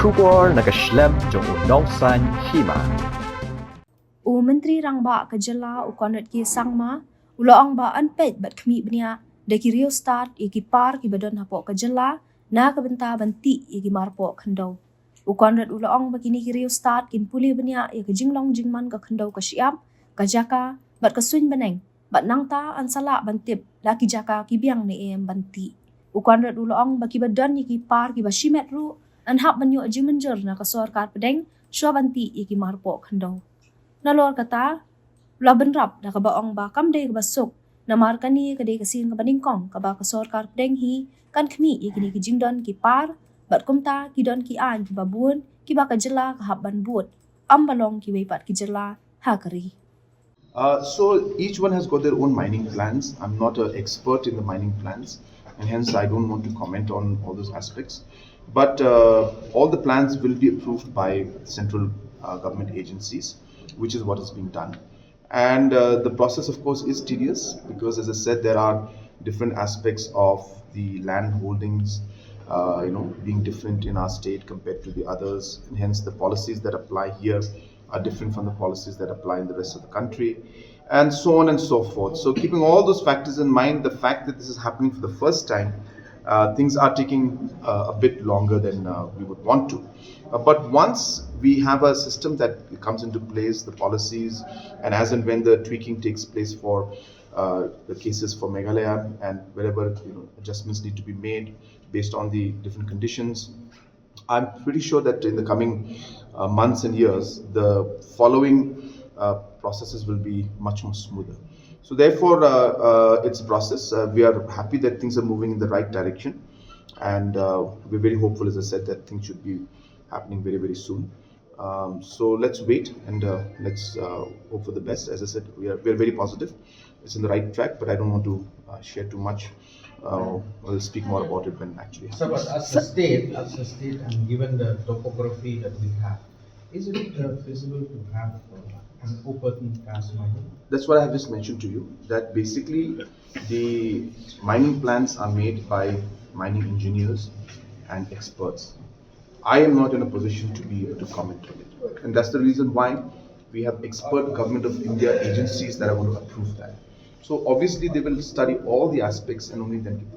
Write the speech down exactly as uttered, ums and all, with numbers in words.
Khubor na ka shlem jong u Nongsaiñ Hima. U Myntri Rangbah ka jylla u Conrad K Sangma u la ong ba yn peit bad khmih bniah da ki riewstad ïa ki par kiba don hapoh ka jylla na ka bynta ban tih ïa ki marpoh khyndew. U Conrad u la ong ba kine ki riewstad kin pule bniah ïa ka jinglong jingman ka khyndew ka shyiap, ka jaka bad ka suiñ bneng, bad nangta yn sa lah ban tip la ki jaka ki biang ne em ban tih. U Conrad u la ong ba kiba don ïa ki par kiba shimet ruh yn hap ban ïoh jingmynjur na ka sorkar pdeng shuwa ban tih ïa ki marpoh khyndew. Nalor kata, u la bynrap da kaba ong ba kam dei kaba suk, namar kane ka dei ka sien kaba nyngkong kaba ka sorkar pdeng hi kan khmih ïa kine ki jingdon ki par, bad kumta ki don ki aiñ kiba bun kiba ka jylla ka hap ban bud, ym ba long kiwei pat ki jylla ha ka ri. Uh, so each one has got their own mining plans. I'm not an expert in the mining plans, and hence I don't want to comment on all those aspects. But uh, all the plans will be approved by central uh, government agencies, which is what is being done. And uh, the process, of course, is tedious because, as I said, there are different aspects of the land holdings, uh, you know, being different in our state compared to the others, and hence the policies that apply here are different from the policies that apply in the rest of the country, and so on and so forth. So, keeping all those factors in mind, the fact that this is happening for the first time, uh, things are taking uh, a bit longer than uh, we would want to. Uh, but once we have a system that comes into place, the policies, and as and when the tweaking takes place for uh, the cases for Meghalaya and wherever, you know, adjustments need to be made based on the different conditions, I'm pretty sure that in the coming uh, months and years, the following uh, processes will be much more smoother. So therefore, uh, uh, it's a process. Uh, we are happy that things are moving in the right direction, and uh, we're very hopeful, as I said, that things should be happening very, very soon. Um, so let's wait and uh, let's uh, hope for the best. As I said, we are, we are very positive. It's in the right track, but I don't want to uh, share too much. Uh, we'll speak more about it when actually. So, but as a state, as a state, and given the topography that we have, is it uh, feasible to have uh, an open cast mining? That's what I have just mentioned to you, that basically the mining plans are made by mining engineers and experts. I am not in a position to be able to comment on it. And that's the reason why we have expert Government of India agencies that are going to approve that. So obviously they will study all the aspects and only then give